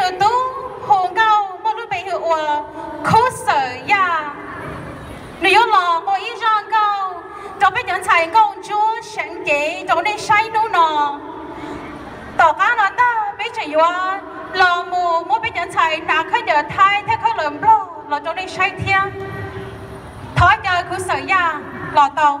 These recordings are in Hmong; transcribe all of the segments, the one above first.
Tus tub hu nkauj muaj lub npe hu ua Khub Xawm Yaj. Nws yuav los ua ib zaj nkauj rau peb cov ntxhais nkauj ntsuab seev cev rau nej saib hnub no. Tom qab no tag peb tseem yuav los mus muab peb cov ntxhais hnav khaub ncaws Thaib thiab khaub ncaws Nplog los rau nej saib thiab. Thov caw Khub Xawm Yaj los tau.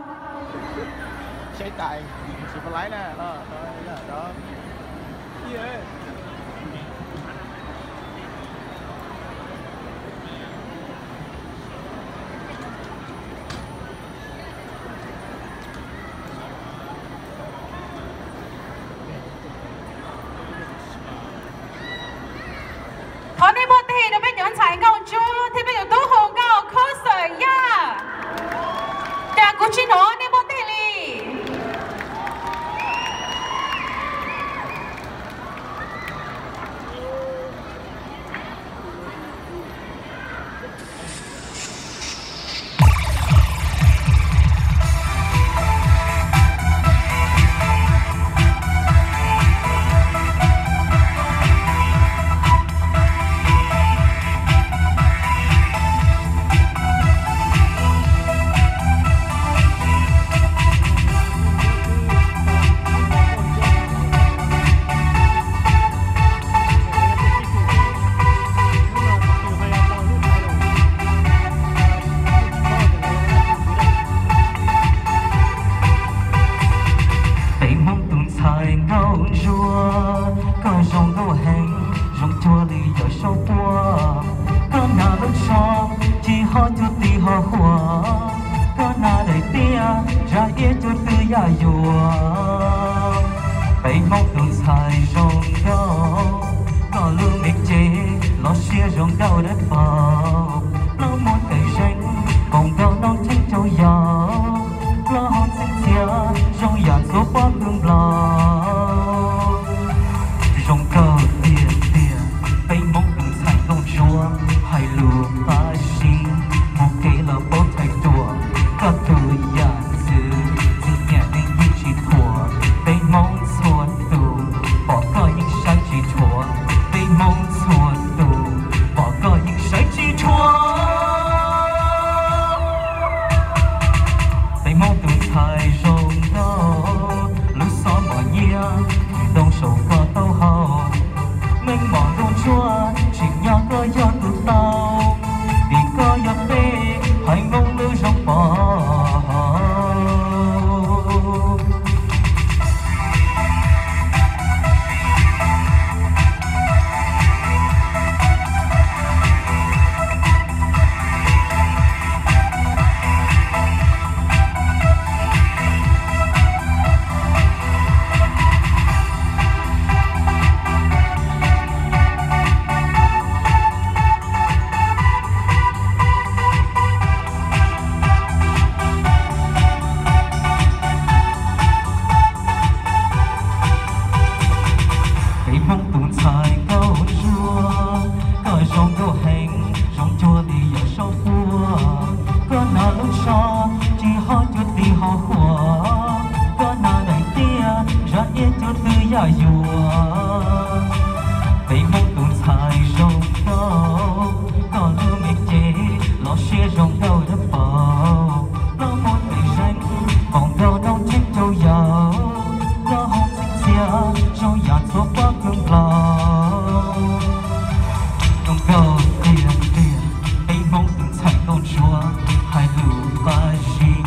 Thov nej npuaj tes rau peb cov ntxhais nkauj ntsuab thiab peb tus tub hu nkauj Khub Xawm Yaj. Cas kuv tsis hnov nej npuaj tes li? Peb Hmoob tus ntxhais nkauj ntsuab, koj zoo nkauj heev, zoo cuag li yog saub quaj. Koj hnav lub tsho ci ho cuag tig ho huam, koj hnav daim tiab zaj iab cuag twg yaj yuam. Peb Hmoob tus ntxhais zoo nkauj, koj lub me cev los siab zoo nkauj dawb paug, plaub muag tawm zeeg npaum nkaus noob tsheej rau yaus, plaub hau txeev txias zoo yam ntxhuav pob kws nplaum. Zoo nkauj tiag tiag, peb Hmoob tus ntxhais nkauj ntsuab, hais lus qab zib, mus kev los paub thaij ruam, koj tus yam ntxwv, txiv niam neej yeej tsis thuam, peb Hmoob txhua tus, pom koj yeej saib tsis dhuav, peb Hmoob txhua tus, pom koj yeej saib tsis dhuav. Peb Hmoob tus ntxhais zoo nkauj, lub xob mos nyiab, ntoo saum koj taub hau, meej mom nkauj ntsuab, tsim nyog koj yog tus tau, vim koj yog peb haiv Hmoob lub zoo pom. Peb Hmoob tus ntxhais nkauj ntsuab, koj zoo nkauj heev, zoo cuag li yog saub quaj. Koj hnav lub tsho ci ho cuag tig ho huam, koj hnav daim tiab zaj iab cuag twg yaj yuam. Peb Hmoob tus ntxhais zoo nkauj, koj lub me cev los siab zoo nkauj dawb paug, plaub muag tawm zeeg npaum nkaus noob tsheej rau yaus, plaub hau txeev txias zoo yam ntxhuav pob kws nplaum. Zoo nkauj tiag tiag, peb Hmoob tus ntxhais nkauj ntsuab, hais lus qab zib,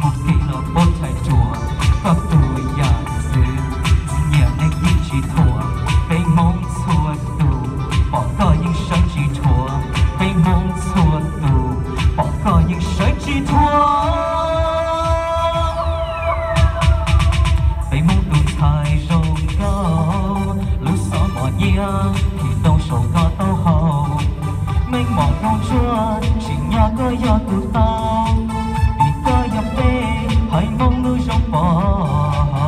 mus kev los paub thaij ruam, koj tus yam ntxwv, txiv niam neej yeej tsis thuam, peb Hmoob txhua tus, pom koj yeej saib tsis dhuav, peb Hmoob txhua tus, pom koj yeej saib tsis dhuav. Peb Hmoob tus ntxhais zoo nkauj, lub xob mos nyiab, phim ntoo saum koj taub hau, meej mom nkauj ntsuab, tsim nyog koj yog tus tau, vim koj yog peb haiv Hmoob lub zoo pom.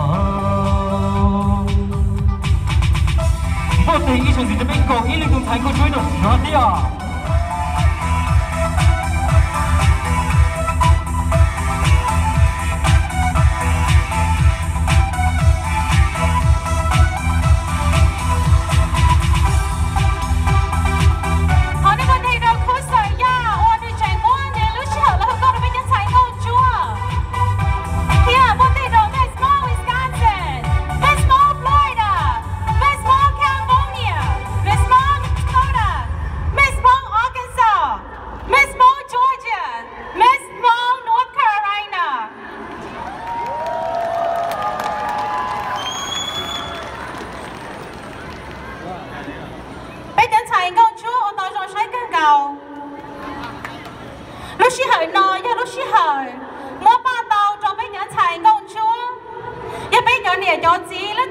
Npuaj tes ib zaug ntxiv rau peb nkaus ib lwm tus ntxhais nkauj ntsuab ib zaug no thiab. Sij hawm no yog lub sij hawm muab paj tau rau peb cov ntxhais nkauj ntsuab, yog peb cov niam cov txiv leej